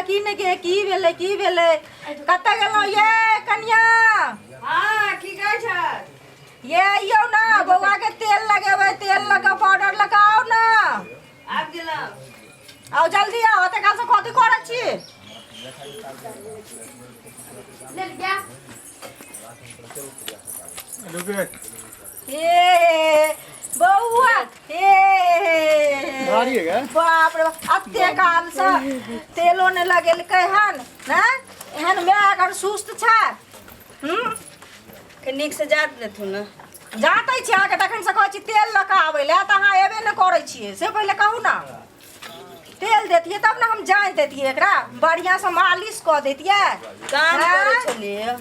की नहि के की भेलै की भेलै कतऽ गेलहुँ ये कनिया हाँ की कहै छै ये अइयौ ने बौआ के तेल लगेबै तेल लगा पाउडर लगाओ ने आबि गेलहुँ आउ जल्दी आउ एते काल से कथी करै छी रुके हे बौआ हे भारी है क्या? बाप रे बाप, अते काल से तेलो ने लगेलकै हन ने एहन माय अगर सुस्त छै हम्म के नीक से जात देथुन ने जाते छी अहाँके तखन से कहै छी तेल लऽ कऽ आबै लए तऽ अहाँ एबे नहि करै छियै से पहिले कहू ने तेल देतियै तब ने हम जानि देतियै एकरा बढ़िआँसँ मालिश कऽ देतियै काम करै आँय? छलियै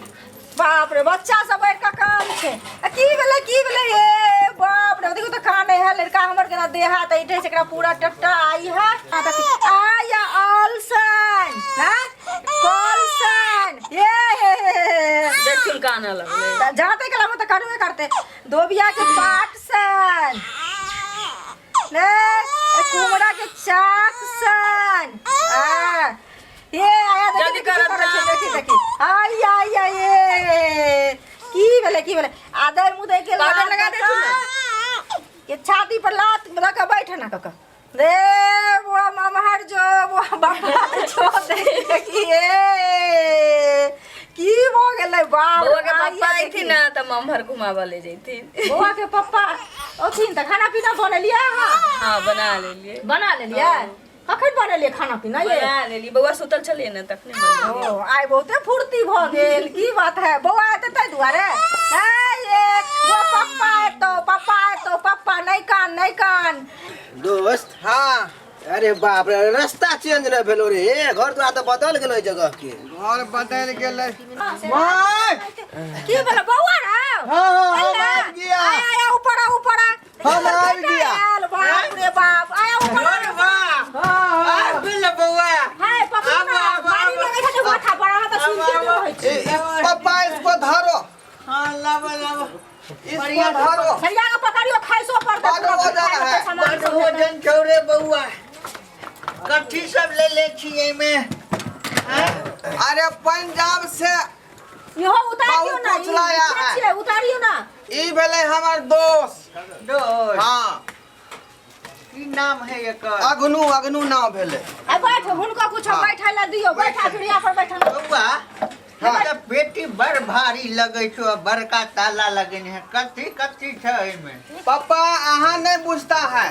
बाप रे बच्चा सब बैठ कऽ काम छै आ की भेलै की भेलै हे बाप रे देखू तऽ कानै है लड़का हमर केना देह हाथ ऐठै छै एकरा पूरा टट्टा आई है आय ऑलसन हैं कॉलसन ये हे हे हे देखथुन कानऽ लगलै तऽ जाते कला में तऽ करबे करते दोबिया के पाट सन ने ए कुमड़ा के चाक सन आ ये आया देखी जल्दी देखी की करब करै छै ना। देखी देखी आई आई आई ए की भेलै की भेलै आदर मुदै के पाउडर लात लगा देथुन ना। के छाती पर लात लऽ कऽ बैठ ना कऽ रे बुआ ममहर जो बुआ बाबा जो देखिए की भऽ गेलै बाप बौआ के आइए पप्पा देखी। अयथिन ने तऽ ममहर घुमाबऽ ले जैथिन बौआ के पप्पा अथिन तऽ खाना पीना बनेलियै अहाँ हाँ बना लेलियै बना लेलियै कखन बनेलियै खाना पीना ये बना लेलियै बौआ सुतल छलियै ने तखने बनेलियै ओ आइ बहुते फुर्ती भऽ गेल की बात है बौआ एतै ताहि दुआरे हे ये बौआ पप्पा एतौ पप्पा एतौ पप्पा नहि कान नहि कान दोस्त हाँ अरे बाप रे रास्ता चेंज नहि भेलो रे घर द्वार तऽ बदल गेलो एहि जगह के घर बदल गेलै माय की भेलै बौआ रौ हाँ हाँ हम आबि गया आया आया ऊपर आ ऊपर आ हम आबि गया आयल बाप रे बाप आया ऊपर आ। हाँ हाँ आबि गेल बौआ हाय पकड़ू आबो, ना आबो, भारी आबो। लगै छै जे माथा पर अहाँ तऽ सुनते नहि रहै छी पापा इसको धरो हाँ लाबो लाबो इसको धरो सरिया के पकड़ियो खाइसो पड़तै बड पूरा वजन है। सामान बड सब हेतै। वजन छौ रे बौआ कथी सब ले ले छी एहिमे आँय? अरे पंजाब से इहो उतारियो बहुत ना कुछ लाया ई है। छियै उतारियो ना ई भेलै हमर दोस्त दोस्त हाँ की नाम है एकर अग्नू अग्नू नाम भेलै आ बैठ हुनको कुछ हाँ। बैठै ला दियो बैठा चुड़िया पर बैठा बौआ हाँ। तऽ पेटी बड़ भारी लगै छौ आ बड़का ताला लगेने है कथी कथी छै एहिमे पापा अहाँ नहीं बुझता है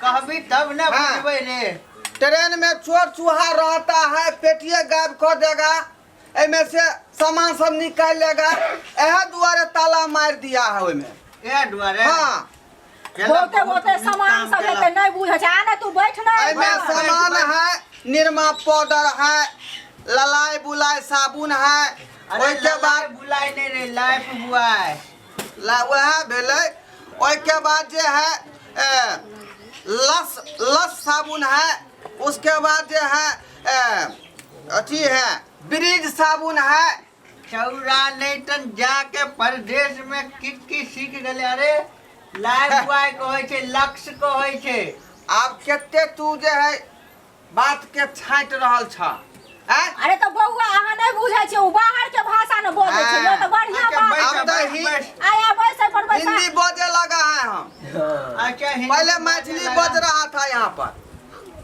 कहबी तब ने हाँ। बुझबै रे ट्रेन में चोर चूहा रहता है पेटिए गायब कर देगा एमे से सामान सब निकाल लेगा एह दुआरे ताला मार दिया है ओहिमे इएह दुआरे हाँ केलक, बहुते बहुत बहुते नीक सामान काम सब केलक। हेतै नहि बुझै छै आ ने तू बैठ ना एमे सामान है निरमा पाउडर है ललाई बुलाई साबुन है अरे ओहिके ललाय बाद बुलाय नहि रे लाइफ बुआय ला वएह भेलै ओहिके बाद जे है ए, लस लस साबुन है उसके बाद जे है ए, अथी है ब्रिज साबुन है चौरा नहीं तन जाके परदेश में की की सीख गेले अरे लाइफ बुआय कहै छै लक्ष्य कहै छै आब कते तू जे है बात के छाँटि रहल छ आँय? अरे तो बौआ अहाँ नहीं बुझै छियै ओ बाहर के भाषा ने बोलै छै यो तऽ बढ़िया अच्छा, बात बैठ, अब तऽ बैठ, ही- बैठ। आया बैसै पर बैसा हिंदी बजे लगा है हम अच्छा हिंदी पहले बाजे मैथिली लगा। बज रहा था यहाँ पर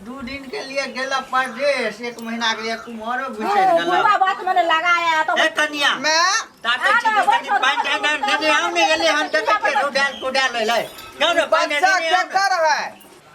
दू दिन के लिए गेला परदेश एक महीना के लिए कुम्हरो घुसि ओ, गेला बुढ़वा बात मने लगाया तो ए कनिया मैं ताकै छी जे कनि पानि तानि नेने आउ ने एलै हन देखै छियै रुडाल कुडाल एलै जाउ ने पानि बच्चा नेने आउ ने। केकर है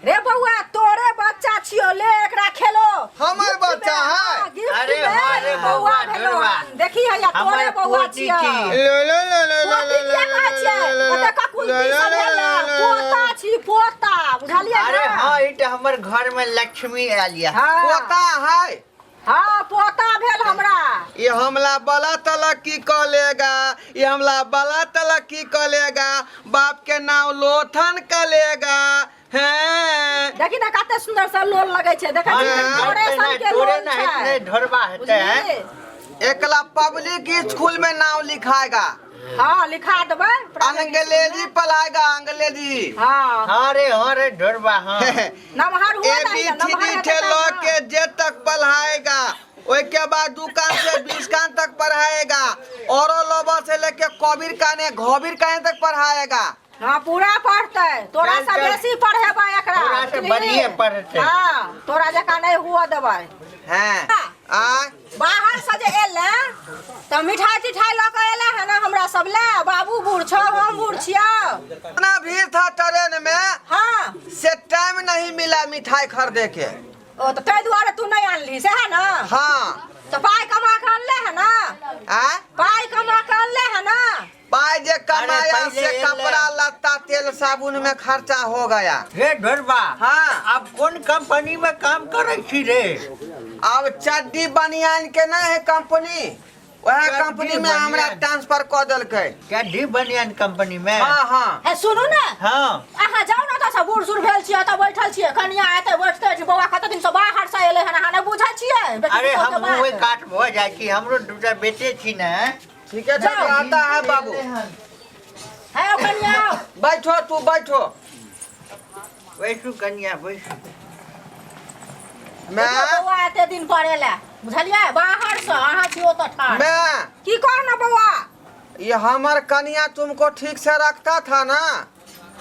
रे बौआ तोरे बच्चा छियो ले एकरा खेलो हमर गिफ्ट में, बच्चा है? हाँ, गिफ्ट अरे में हाँ रे बौआ बौआ, भेलो ढोरबा। हन। देखी हैया तोरे हमर बौआ पोती छियो छी। लो लो लो लो लो पोती लो किया कहै छियै ओते ककुलती सब भेल ने, पोता छी पोता बुझलियै अरे ना हाँ ई तऽ हमर घर में लक्ष्मी आयल यऽ हाँ पोता है हाँ पोता भेल हमरा ये हमला बला तलक की कलेगा ये हमला बला तलक की कलेगा बाप के नाम लोथन कलेगा हैं देखी ना कते सुंदर सा लोल लगै छै देखै छी हाँ, तोरे सन के तोरे लोल ना छै हेतै ढोरबा हेतै बुझलियै एकला पब्लिक स्कूल में नाम लिखाएगा हाँ लिखा देबै प्राइवेट अंग्रेजी पढ़ाएगा अंग्रेजी हाँ हाँ रे हाँ रे ढोरबा हाँ नमहर हुआ ए नहीं बी ना सी नमहर डी हेतै से तब ल ना। के जे तक पढ़ाए उसके बाद दुकान से 20 कान तक पढ़ाएगा, और लोबा से लेके कबीर काने घबीर काने तक पढ़ाएगा। हाँ, पूरा पढ़तै, तोरा चल, से चल। बेसी पढ़ेबै एकरा। तोरा से बढ़िए पढ़तै। हाँ, तोरा जकाँ नहि हुअ देबै। हैं आ बाहर से जे एलै तऽ मिठाई तिठाई लऽ कऽ एलै है ना हमरा सब ले? बाबू बूढ़ छौ, हम बूढ़ छियौ। इतना भीड़ था ट्रेन में। हाँ। से टाइम नहीं मिला मिठाई खरीदे के। ओ तऽ ताहि दुआरे तू नहि आनली सएह ना? हाँ। तऽ पाइ कमा कऽ अनले है ना? आ पाइ कमा कऽ अनले है ना? पाई जे कमाया पहिले से एलै। कपड़ा लत्ता तेल साबुन में खर्चा हो गया। हे ढोरबा। हाँ। अब कोन कंपनी में काम करै छी रे? अब चड्डी बनियान के नहीं है कंपनी, वह चड्डी कंपनी में हमरा बनियान। ट्रांसफर कर देलकै। चड्डी बनियान कंपनी में? हाँ हाँ। हे सुनू ने। हाँ। अहाँ जाउ ने, ओतऽ से बूढ़ सूढ़ भेल छियै, ओतऽ बैठल छियै, कनिया एतै बैठतै छै, बौआ कते दिन से बाहर से एलै हन, अहाँ नहि बुझै छियै बेटी अरे पुतोहु के हम बात। ओहि काट भऽ जाइ छी, हमरो दूटा बेटे छी ने। ठीक है, जाओ। आता है बाबू। हे ओ कनिया आउ। बैठो तू बैठो। बैसू कनिया बैसू। मैं देखियौ बौआ एते दिन पर एलै, बुझलियै, बाहर से, अहाँ छी ओतऽ ठाढ़। मैं की कह ने बौआ? ये हमर कनिया तुमको ठीक से रखता था ना?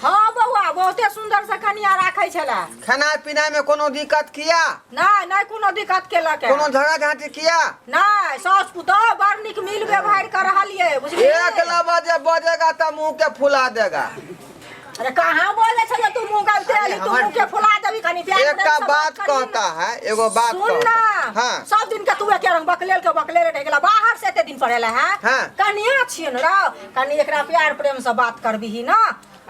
हाँ बौआ, बहुते सुंदर से कनिया राखै छलै। खाना पीना में कोनो दिक्कत किया? नहि नहि, कोनो दिक्कत केलक है। कोनो झगड़ा झांटी किया? नहि, सास पुतोह बड़ नीक मिल व्यवहार कर रहलियै, बुझलियै। एक लबा जे बजेगा तो मुंह के फुला देगा। अरे कहाँ बोले छे तू मुंह के तेल, तू मुंह के फुला देबी? कनी प्यार एकटा प्रेम से बात करही कहता है, एगो बात सुन कहता। ना। हाँ। सब दिन के तू एके रंग बकलेल के बकलेल रह गेला, बाहर से एते दिन पर एला है। हाँ। कनिया छियै ने रौ, कनी एकरा प्यार प्रेम से बात करबिही ना,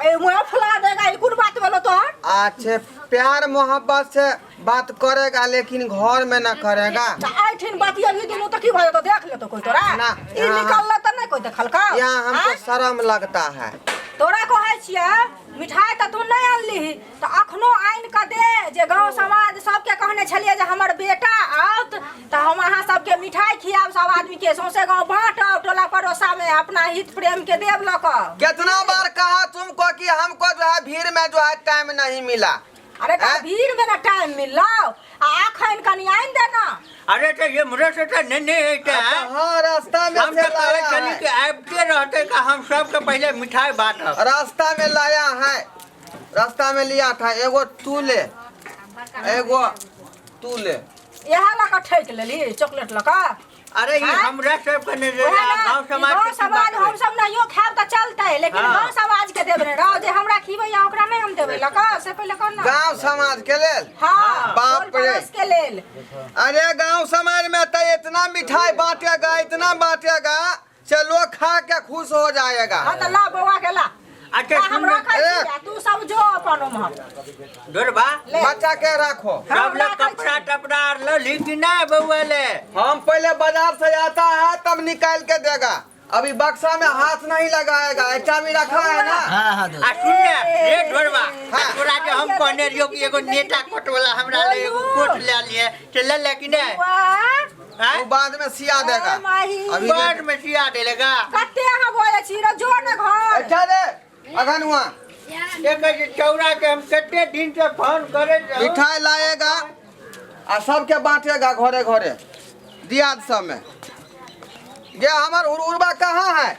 ए मुंह फुला देगा, ई कोन बात भेलो तोहर? अच्छे प्यार मोहब्बत से बात करेगा लेकिन घर में ना करेगा। तऽ एहिठिन बतियेबही दुनू तऽ की भऽ जेतौ? देख लेतौ कोइ तोरा? ना, ई यहाँ- निकलल तऽ नहि कोइ देखलकौ? यहाँ हमको आँय? शर्म लगता है। तोरा कहै छियै, मिठाई तऽ तू नहि अनलिही, तऽ अखनो आनि कऽ दे, जे गाँव समाज सबके कहने छलियै जे हमर बेटा आओत तऽ हम अहाँ सबके मिठाई खियाब, सब आदमी के सौंसे गाँव बाँटब, टोला पड़ोसा में अपना हित प्रेम के देब लऽ कऽ। कितना बार कहा तुमको कि हमको जो है भीड़ में जो है टाइम नहीं मिला। अरे तऽ आँय? भीड़ में ना टाइम मिललौ, आ अखन कनि आनि दे ना। अरे तो ये मुरे से तो नहीं नहीं होता है। हाँ, रास्ता में हम से तो कहै लाया छली है। कि आबिते रहते का हम सबके पहिले मिठाई बांटब। रास्ता में लाया है, रास्ता में लिया था। एगो तू ले, एगो तू ले। इएह लऽ कऽ ठकि लेली चॉकलेट लऽ कऽ? अरे ई आँय? हमरा सबके नहि ओएह देले, ने, गाँव ई समाज गाँव के की समाज बात हम सब नहियो खायब तऽ चलतै, लेकिन हाँ। गाँव समाज के देबै ने रौ, जे हमरा खिबैया ओकरा नहि हम देबै लऽ कऽ, से पहिले कह ना। गांव समाज के लेल? हाँ, बाप टोल रे। पड़ोस के लेल। अरे गांव समाज में तो इतना मिठाई बांटेगा, इतना बांटेगा से लोग खा के खुश हो जाएगा। हाँ तऽ ला बौआ के ला। अच्छा ला, हम सुन। रखै ए। छी आ तू सब जो अपन उम्हर। ढोरबा। ले। बच्चा के रखो। हम सब लोग राखै छी। कपड़ा टपड़ा आर लऽ ली कि नहि बौआ ले? हम पहले बाजार से आता है तब निकाल के देगा, अभी बक्सा में हाथ नहीं लगाएगा, ऐसा भी रखा है ना। हाँ हाँ दोस्त। आ सुन ने रे ढोरबा। हाँ। तोरा जे हम कहने रहियो कि एगो नेता कोट वाला हमरा ले एगो कोट ले लिए, से ले ले कि नहि? बौआ, आँय? वो बाद में सिया देगा। ए माही। अभी बाद में सिया देलेगा। कते अहाँ बोलै छी रे, जो ने घर। अच्छा रे अगन हुआ। देखै छी चौरा के हम कते दिन से फोन करैत रहू। मिठाई लाएगा आ सबके बांटेगा घरे घरे दियाद सब में। ये हमर उड़ुरबा कहाँ है?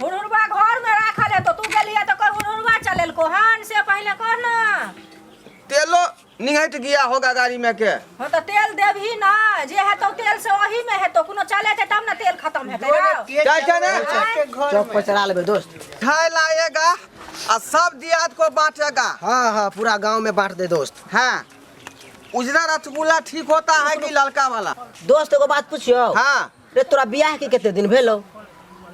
हुरहुरबा घर में राखल है, तो तू गेलिए तो कर हुरहुरबा चलेलको हन, से पहिले कह ना। तेलो निघट गया होगा गाड़ी में के। हाँ तो तेल देबही ना, जे हेतौ तेल से ओही में हेतौ, कोनो चले छै तब ना तेल खत्म हेतै रौ। जाइ छै ने? चौक पर चढ़ा लेबै दोस्त। मिठाई लाएगा आ सब दियाद को बांटेगा। हाँ हाँ, पूरा गांव में बांट दे दोस्त। हाँ, उजला रसगुल्ला ठीक होता है कि ललका वाला? दोस्त एगो बात पूछियो। हाँ। रे तोरा बियाह के कते दिन भेलो?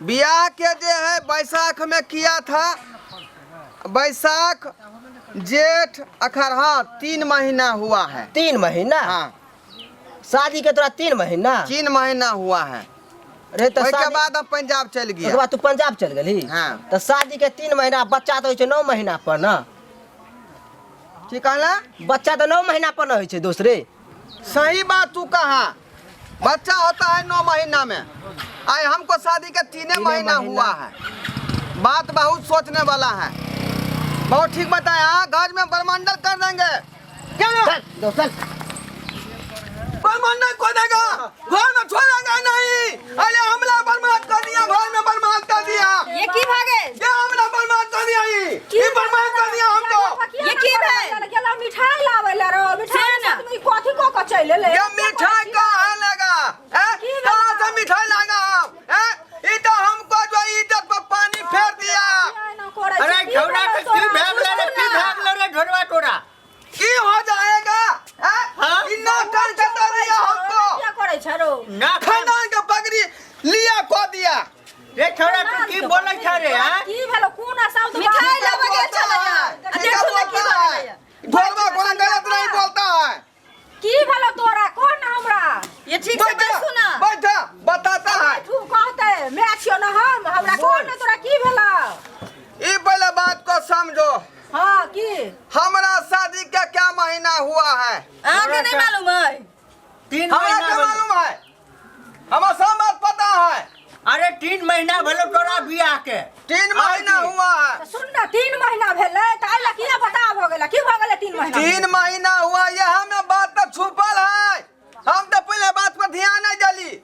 बियाह के जे है बैसाख में किया था, बैसाख जेठ अखर, हाँ 3 महीना हुआ है। 3 महीना? हाँ। शादी के तोरा 3 महीना? 3 महीना हुआ है। रे तो ओहिके शादी- बाद हम पंजाब चल गया। ओकर बाद तू पंजाब चल गेली? हाँ। तो शादी के 3 महीना, बच्चा तो होइ छै 9 महीना पर ना। की कहला? बच्चा तो 9 महीना पर न होइ छै दोस्त रे। सही बात तू कहा, बच्चा होता है 9 महीना में, आए हमको शादी के 3 महीना महीना। हुआ है। बात बहुत सोचने वाला है, बहुत ठीक बताया। घर में ब्रह्मांडल कर देंगे। क्या चल दोस्त चल। ब्रह्मांडल को देगा। मिठाई कहाँ लगा हैं? की कहाँ भेला? से मिठाई लाएगा हम हैं? ये तो हमको जो इज्जत पर पानी फेर दिया। अरे छौड़ा के की भए गेलै रे, की भए गेलै रे ढोरबा तोरा? की हो जाएगा हैं? हाँ? इतना कर के दे दिया हमको। किया करै छै रो? ना खानदान के पगड़ी लिया को दिया। रे छौड़ा, तू की बोलै छ रे? हैं? की भेलो? कोन आशा तो मिठाई लाबऽ गेल छलैया आ ठीक देखू ने की बोलता भऽ है। गेलैया। ढोलवा कोना गलत नहीं बोलता है। की भेलो तोरा? कोन हमरा? ये ठीक से बैठा बैसू ना। बैठा, बताता है। तू कहते मैं छियो ना हम, हमरा कोन तोरा की भेलो? ये पहले बात को समझो। हाँ, की? हमारा शादी का क्या महीना हुआ है? अहाँके नहीं मालूम है? 3 हमरा महीना क्या भेलौ। मालूम है? हमारा सब बात पता है। अरे 3 महीना भेलौ तोरा बियाह के। 3 महीना हुआ है। तऽ सुन ना, 3 महीना भेलै तऽ एहि ला किया बता भऽ गेलै? की भऽ गेलै 3 महीना? 3 महीना हुआ, यह में बात तो छुपल है। हम तो पहले बात पर ध्यान नहीं दिली।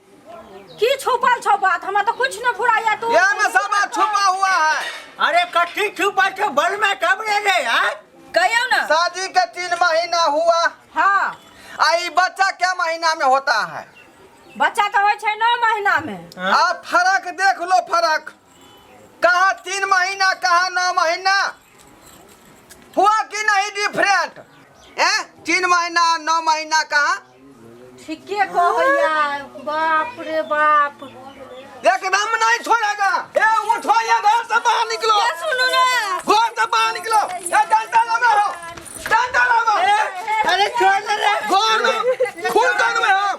की छुपल छौ बात? हमरा तऽ कुछ न फुराइया तू। यह में सब बात छुपा हुआ है। अरे कथी छुपल छौ बल में तब ने रे? हैं? कहियौ ना। शादी के 3 महीना हुआ। हाँ। आ ई बच्चा क्या महीना में होता है? बच्चा तऽ होइ छै 9 महीना में। आप फर्क देख लो, फर्क कहाँ 3 महीना कहाँ 9 महीना हुआ कि नहीं डिफरेंट? ए 3 महीना 9 महीना कहाँ? ठीके कहैया, बाप रे बाप। एकदम नहीं छोड़ेगा। ए उठो, ये घर से बाहर निकलो। ये सुनू ना। घर से बाहर निकलो। ए डंडा लाओ हो, डंडा लाओ। अरे छोड़ दे रे। घर में खून कर देबे हम।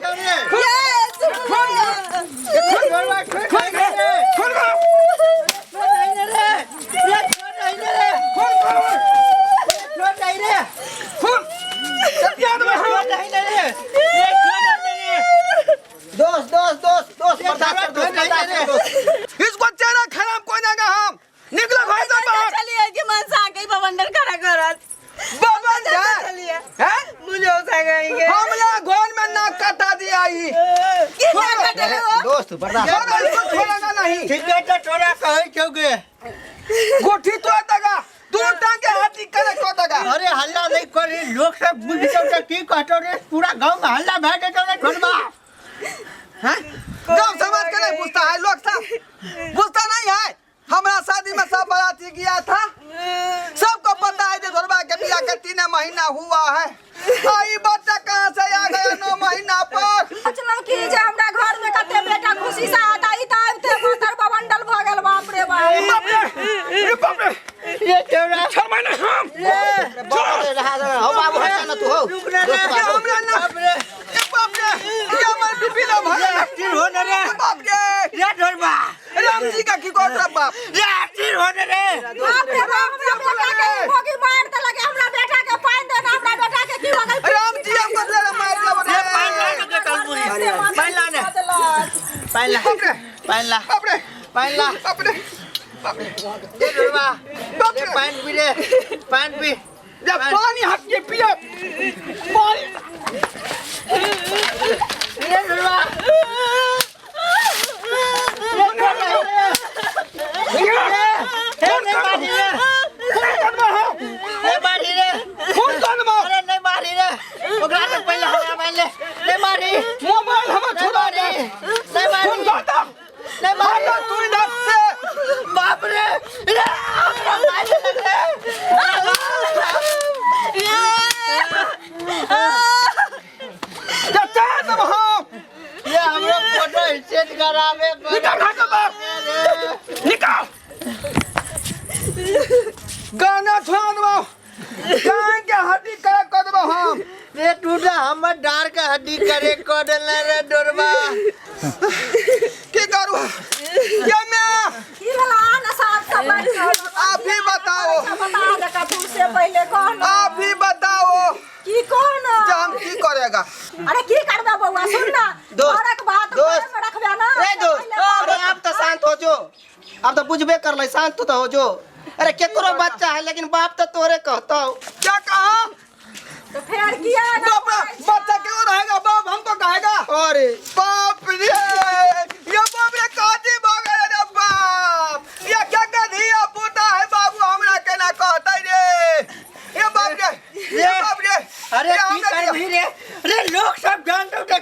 ये सुनू ना। छोड़ ढोरबा, छोड़ खून दे रे। खून कर, छोड़ दे रे। रे छोड़ दे रे। खून कर, छोड़ दे रे। खून सत्या देबे हम। छोड़ दे रे। रे छोड़ दे रे। दोस्त दोस्त दोस्त दोस्त, बर्दाश्त कर दोस्त, बर्दाश्त कर दोस्त। इसको चेहरा खराब को देगा हम। निकलो घर से बाहर। चलिए कि मन से आके बवंडर खड़ा करत। बाबा जा चलिए। हैं? मुझे उठा गएंगे। हमला घर में नाक कटा दिया ई। की नाक कटेले हो? दोस्त बर्दाश्त छोड़ो इसको, छोड़ेगा नहीं। ठीक है तो तोरा कहै छौ गे। गोठी तोड़ देगा, दू टांग के हाथी करे को देगा। अरे हल्ला नहीं करी, लोग सब बुझ जौ त की कहतौ रे? पूरा गांव में हल्ला भए जेतौ रे ढोरबा। हैं? गांव समाज के नहीं पूछता है लोग, सब पूछता नहीं है। हमारा शादी में सब बाराती गया था, सबको पता है जो ढोरबा के बियाह के 3 महीना हुआ है। आई बच्चा कहाँ से आ गया 9 महीना पर? सोचलहुँ कि जे हमरा घर में कते बेटा खुशी से आता, ई तऽ आबिते मातर बवंडल भऽ गेल। बाप रे बाप। बाप रे, रे बाप रे। रे छौड़ा। 6 महीना हम बाप रे, रहा दे, हो बाबू, हटा ना तू हो। रुक ना रे। दोस्त बाबू। हमरा ना, बाप रे। ए बाप रे, ये हमर बीपी ना भऽ गेल। स्थिर हो न रे। बाप रे। रे ढोरबा। राम जी का की कहत रे बाप? रे स्थिर हो न रे। बाप रे बाप, हमरा बेटा के भोगी मार देलक। हमरा बेटा के पानि दे ना, हमरा बेटा के की भऽ गेल? राम जी हम बदले रे मार देब रे रे। पानि ला ने के कल बुढ़ी। पानि ला ने। पानि ला। बाप रे, पानि ला। बाप रे, पानि ला। बाप रे, बाप रे। रे ढोरबा। बाप रे रे। पानि पी रे। पानि पी। जब पानी हट के पिया पानी। रे ढोरबा। रे छोड़ दे रे। रे नहीं मारी रे। खून कनमा हो, नहीं मारी रे। खून कनमा। अरे नहीं मारी रे। ओकरा से पहले हमरा मार ले। नहीं मारी। मोबाइल हमर नहीं छोड़ा मारी। दे। नहीं मारी। खून करता नहीं मारी। मारो तू इधर से। बाप रे। रे हमरा मार देलक रे। चचा देब हम। ये हमरो फोटो सेट करावे। निकाल घर से बाहर, निकाल। गाना छोड़ा देबो, गान के हड्डी करे कर देबो हम। रे टूटा हमर डार के हड्डी करे क देले रे डोरबा। की करू ये मैं? की भेला? ना साफ सब बात कहलहुँ। आप ही बताओ। बता दे का तू से पहिले कह ना। आप ही बताओ की कह ना कि हम की करेगा? अरे की करबे बौआ, सुन ना। दोस्त, घरक बात दोस्त। घरे में रखबे ना। रे दोस्त, अरे आप तो शांत हो जो, अब तो बुझबे कर ले, शांत तो हो जो। अरे केकरो बच्चा है लेकिन बाप तो तोरे कहतो। क्या कहा? तो फेर किया ना? बाप रे, बच्चा क्यों रहेगा? बाप हमको कहेगा। अरे बाप रे, ये बाप रे काटी भागे रे बाप। ये क्या क्या धिया पुता है बाबू, हमरा केना कहतै रे। ये बाप रे, ये बाप रे। अरे ये की हमरा करबही रे? रे लोग सब जानतो त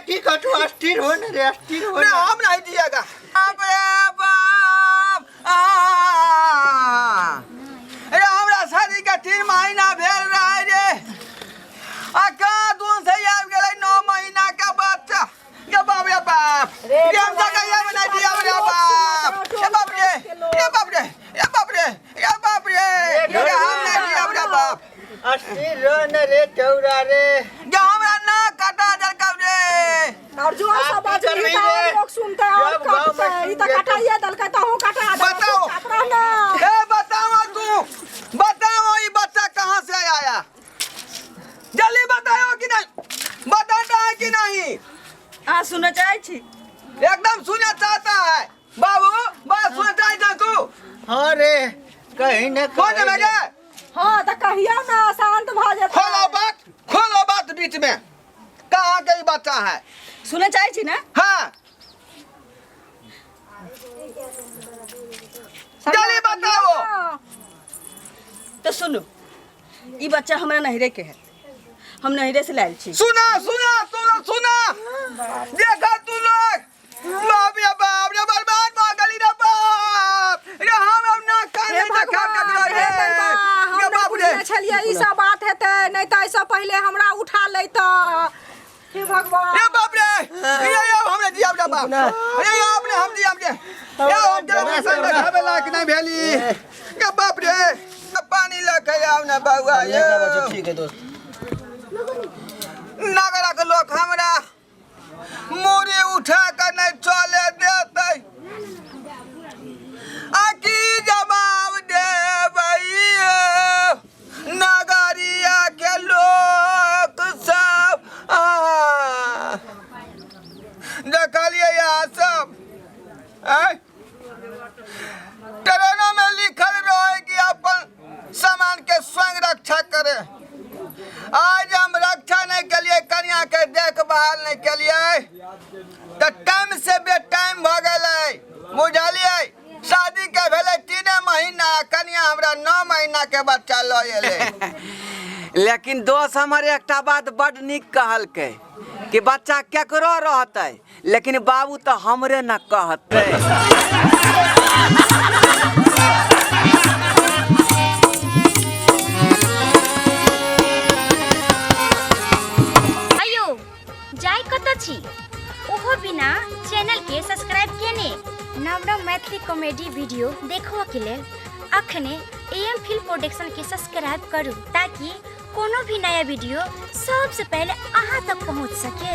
अस्थिर हो न रे, अस्थिर हो नहीं न। हम नहीं दिएगा। बाप रे बाप, आ अरे हमरा शादी के 3 महीना भेल रहे रे, आ कहाँ दून से आबि गेलै 9 महीना के बच्चा। ये बाप रे बाप, रे ये हम जगह ये में नहीं दिया रे बाप। ये बाप रे, ये बाप रे, ये बाप रे, ये बाप रे, ये हम नहीं दिया रे बाप। अस्थिर रह न रे चौरा रे। ये हमरा ना काटा देलकौ रे। और जोर से आप की बाजबी करबी तऽ और रे? लोग सुनतै और जब गाँव में कटतै। ई तऽ सुनबे कटाइए देलकै तऽ अहूँ कटा देबै। बताओ। चुपचाप रह ना। ए बताओ तू, बताओ ये बच्चा कहाँ से आया? जल्दी बताओ कि नहीं, बताता है कि नहीं? अहाँ सुनऽ चाहै छी? एकदम सुनना चाहता है बाबू, बस सुनना चाहता है तू। हाँ रे, कहीं न कौन कहीं है रे। हाँ तऽ कहियौ ने, शांत भऽ जेतै। खोलो बात, खोलो बात, बीच में कहाँ के ई बच्चा है? सुनऽ चाहै छी ने? हाँ जल्दी बताओ। तऽ सुनू, ई बच्चा हमरा नैहरे के है, हम नैहरे से लायल छी। सुना सुना सुना सुना, देखा तू लोग, बाप रे बाप रे, बर्बाद भऽ गेली रे बाप रे। हम अब ना हे काने देखा भगवान, ककरो हे रे। दैवा, हम ये नहि बाप रे। बुझने छलियै ई सब बात हेतै, नहि तऽ एहिसँ पहिले हमरा उठा लैतऽ। हे भगवान, रे बाप रे, ये ये हमरे दिया रे बाप रे, ये अपने हम दिया रे, ये हम के संग देखाबे लायक नहीं भेली। ये बाप रे, पानी लके आउ ना बउआ। ये ठीक है दोस्त। नगरक लोक हमरा मूड़ी उठा के नहीं चले देतै, आ की जवाब देबै नगरिया के लोक सब? आ देखलियै यहाँ सब आँय? ट्रेनों में लिखल रहे कि अपन सामान के स्वयं रक्षा करे। आज हम रक्षा नहीं के लिए, कन्या के देखभाल नहीं के लिए, तो टाइम से बेटाइम भ गेलै, बुझलियै? शादी के भेलै 3 महीना, कन्या हमरा 9 महीना के बच्चा लऽ एलै। लेकिन दोस्त हमर एकटा बात बड नीक कहलकै कि बच्चा केकरो रहतै, लेकिन बाबू तऽ हमरे न कहतै। अयो जाय कतऽ छी ओहो बिना चैनल के सब्सक्राइब केने? नव नव मैथिली कॉमेडी वीडियो देखबऽ के लेल अखने एम फिल्म प्रोडक्शन के सब्सक्राइब करू ताकि कोनो भी नया वीडियो सबसे पहले अहाँ तक पहुँच सके।